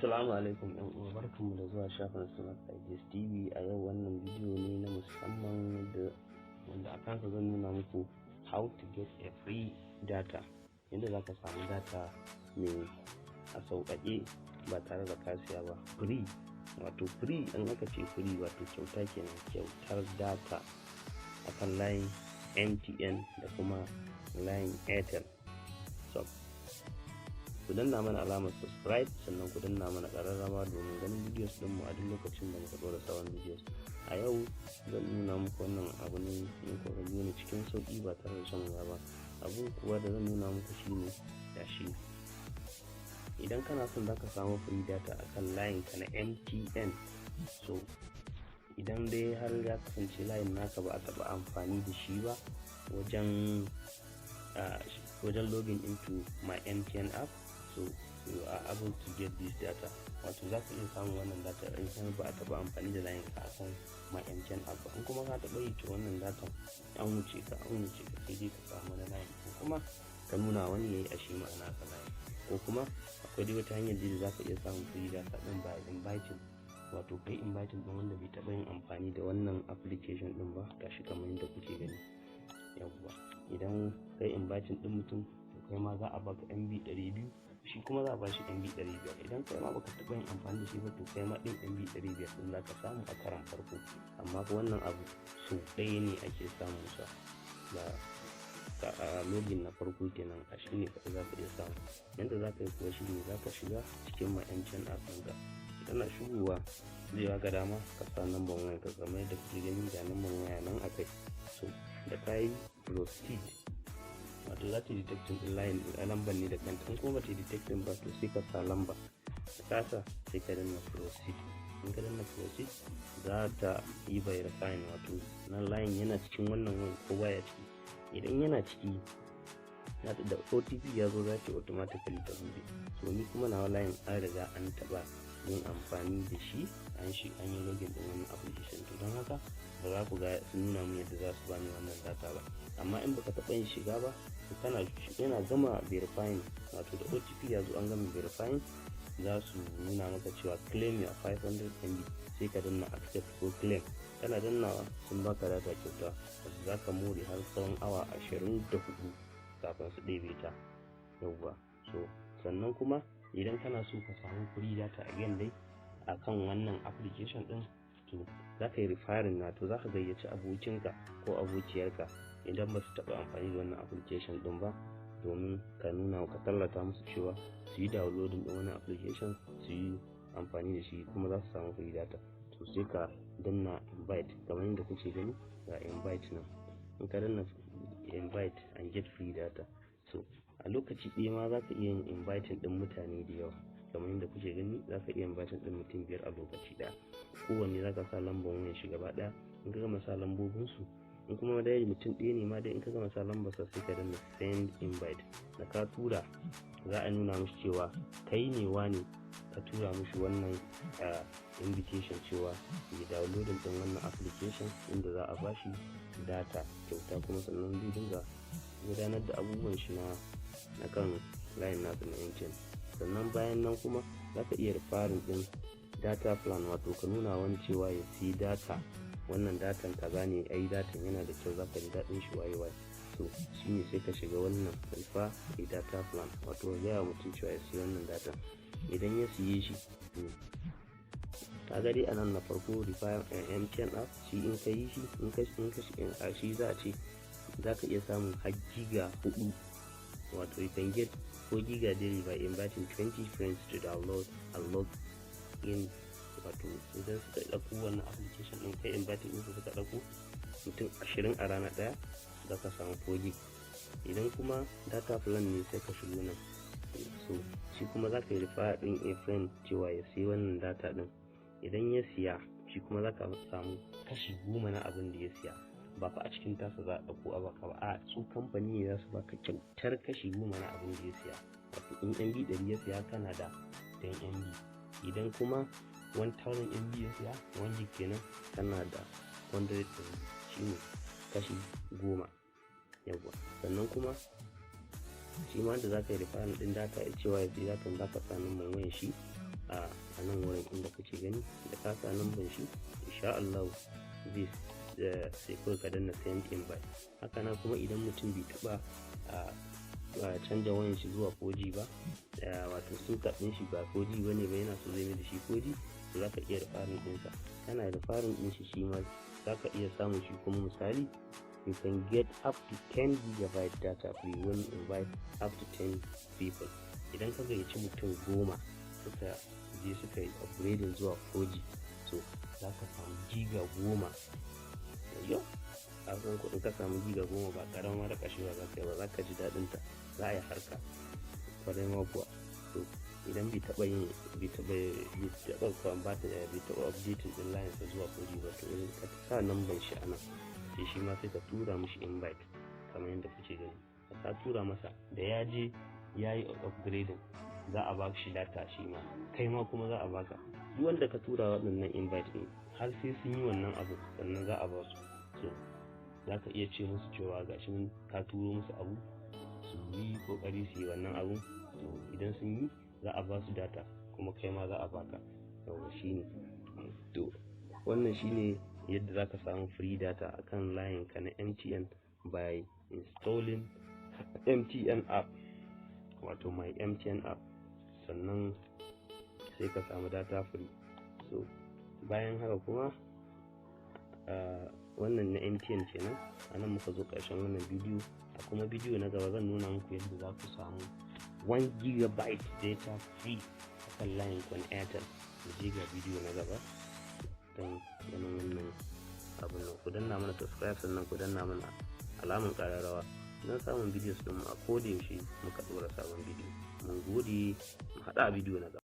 Assalamu alaikum ‘yan uwa, barkanmu da zuwa shafin Smart Ideas TV. A yau wannan bidiyo ne na musamman da wanda a kansa zan nuna muku how to get a free data, yadda za ka samu data mai a sauƙaƙe ba tare da ka siya ba, free. Wato free, in aka ce free, wato kyauta kenan, kyautar data akan layin MTN da kuma layin Airtel. So ku danna mana alamar subscribe, sannan ku danna mana ƙararrawa domin ganin videos ɗinmu a duk lokacin da muka ɗora sabon videos. A yau zan nuna muku wannan abu ne in kuka biyo ni cikin sauƙi ba tare da shan wuya ba. Abun kuwa da zan nuna muku shine, gashi, idan kana son zaka samu free data akan layin ka na MTN, so idan dai har ya kasance layin naka ba a taɓa amfani da shi ba wajen login into my MTN app, so you are able to get this data. Wato za ka iya samun wannan data in har ba a taɓa amfani da layin ka akan my MTN app ba. In kuma ka taɓa yi, to wannan data an wuce ka, an wuce ka, sai dai ka samu na layin, ko kuma ka nuna wani yayi a shi ma'ana ka layin, ko kuma akwai dai wata hanyar da za ka iya samun free data ɗin by inviting, wato kai inviting ɗin wanda bai taɓa yin amfani da wannan application ɗin ba. Gashi kamar yadda kuke gani. Yawwa, idan kai inviting ɗin mutum, to kai ma za a baka MB 200, shi kuma za a bashi MB 500. Idan kai ma baka taɓa yin amfani da shi ba, to kai ma ɗin MB 500 ɗin za ka samu a karan farko. Amma fa wannan abu sau ɗaya ne ake samun sa ba ka a login na farko kenan, a shi ne kaɗai za ka iya samu. Yadda za ka yi kuwa shi ne za ka shiga cikin my MTN app ɗinka. Kana shigowa zai baka dama ka sa number wayar ka. Kamar yadda kuke gani, ga number waya nan a kai. So da ka yi proceed, wato za ta yi detecting din line a lambar ne da kanta. In kuma ba ta yi detecting ba, to sai ka sa lamba da kasa, sai ka danna proceed. In ka danna proceed, za ta yi verifying, wato na line yana cikin wannan wani ko baya ciki. Idan yana ciki, da OTP ya zo, za ta automatically ta bude. So ni kuma nawa line an riga an taba yin amfani da shi, an shi an yi login din wannan application, to don haka ba za ku ga sun nuna mun yadda za su bani wannan data ba. Amma in baka taɓa yin shiga ba, to kana yana gama verifying, wato da OTP ya zo an gama verifying, za su nuna maka cewa "Claim your 500 MB". Sai ka danna accept ko claim. Kana dannawa, sun baka data kyauta wanda za ka more har tsawon awa 24 kafin su ɗebe ta. Yauwa, so sannan kuma idan kana so ka samu free data again dai akan wannan application din, to za ka yi referring na, to za ka gayyaci abokinka ko abokiyarka idan ba su taɓa amfani da wannan application din ba, domin ka nuna, ka tallata musu cewa su yi downloading din wannan application, su yi amfani da shi, kuma za su samu free data. To sai ka danna invite. Kamar yadda kuke gani, ga invite nan. In ka danna invite and get free data, so a lokaci ɗaya ma za ka iya yin inviting ɗin mutane da yawa. Kamar yadda kuke gani, za ka iya inviting ɗin mutum biyar a lokaci ɗaya. Kowanne za ka sa lambar wayan shi gaba ɗaya. In ka gama sa lambobinsu, in kuma dai mutum ɗaya ne ma dai, in ka gama sa lambar sa, sai ka danna send invite. Da ka tura, za a nuna mishi cewa kai ne wane ka tura mishi wannan invitation cewa ya downloading ɗin wannan application inda za a bashi data kyauta, kuma sannan zai dinga gudanar da abubuwan shi na kan layin nasa na MTN. Sannan bayan nan kuma za ka iya referring ɗin data plan, wato ka nuna wani cewa ya siyi data, wannan datan kaza ne, ai datan yana da kyau, zaka ji daɗin shi, waye waye. So shine sai ka shiga wannan refer a data plan, wato ka gaya wa mutum cewa ya siyi wannan data. Idan ya siye shi, to kaga dai anan na farko, refer MTN app, shi in ka yi shi, in ka a shi za a ce za ka iya samun har giga 4, wato you can get 4 giga daily by inviting 20 friends to download and log in. Wato idan suka ɗauko wannan application ɗin, kai inviting ɗinsu, suka ɗauko mutum 20 a rana ɗaya, za ka samu 4 gig. Idan kuma data plan ne, sai ka shigo nan. So shi kuma za ka yi refer ɗin a friend cewa ya siyi wannan data ɗin. Idan ya siya, shi kuma za ka samu kashi 10 na abin da ya siya. Ba fa a cikin tasa za a ɗauko a baka ba, a su kamfani ne za su baka kyautar kashi 10 na abin da ya siya. Wato in MB 100 ya siya, kana da 10 MB. Idan kuma 1000 MB ya siya, 1 gig kenan, kana da 100 MB, shine kashi 10. Yawwa, sannan kuma shi ma da za ka yi referral ɗin data ya cewa ya siya datan, za ka sa numban wayan shi. A nan wurin inda kuke gani, da ka sa number shi, insha Allah zai sai kawai ka danna send invite. Haka nan kuma idan mutum bai taɓa a canja wayan shi zuwa 4G ba, wato SIM card ɗin shi ba 4G bane ba, yana so zai mai da shi 4G, to za ka iya referring ɗinsa. Kana referring ɗin shi, shi ma za ka iya samun shi. Kuma misali, you can get up to 10 gigabyte data free when you invite up to 10 people. Idan ka gayyaci mutum 10 suka je suka yi upgrading zuwa 4G, so za ka samu giga 10. Yau kafin kuɗin ka samu giga 10, ba ƙaramar kashewa za ka yi ba, za ka ji daɗin ta, za a yi harka kwarai ma kuwa. To idan bai taɓa yin bai taɓa convert, bai taɓa updating ɗin line sa zuwa 4G ba, to in ka sa number shi a nan, sai shi ma sai ka tura mishi invite kamar yadda kuke gani. Ka tura masa, da ya je ya yi upgrading, za a ba shi data shi ma, kai ma kuma za a baka. Duk wanda ka tura waɗannan invite ɗin, har sai sun yi wannan abu sannan za a ba su. So za ka iya ce musu cewa gashi ka turo musu abu, su yi kokari su yi wannan abu. To idan sun yi, za a ba su data, kuma kai ma za a baka. Yawwa, shine. To wannan shine yadda za ka samu free data akan layin ka na MTN by installing MTN app, wato My MTN app, sannan sai ka samu data free. So bayan haka kuma, wannan na MTN kenan. A nan muka zo ƙarshen wannan bidiyo. A kuma bidiyo na gaba zan nuna muku yadda za ku samu 1 gigabyte data free akan layin ku na Airtel. Mu je ga bidiyo na gaba don ganin wannan abun nan. Ku danna mana subscribe, sannan ku danna mana alamun ƙararrawa don samun videos ɗin mu a koda yaushe muka ɗora sabon bidiyo. Mun gode, mu haɗa a bidiyo na gaba.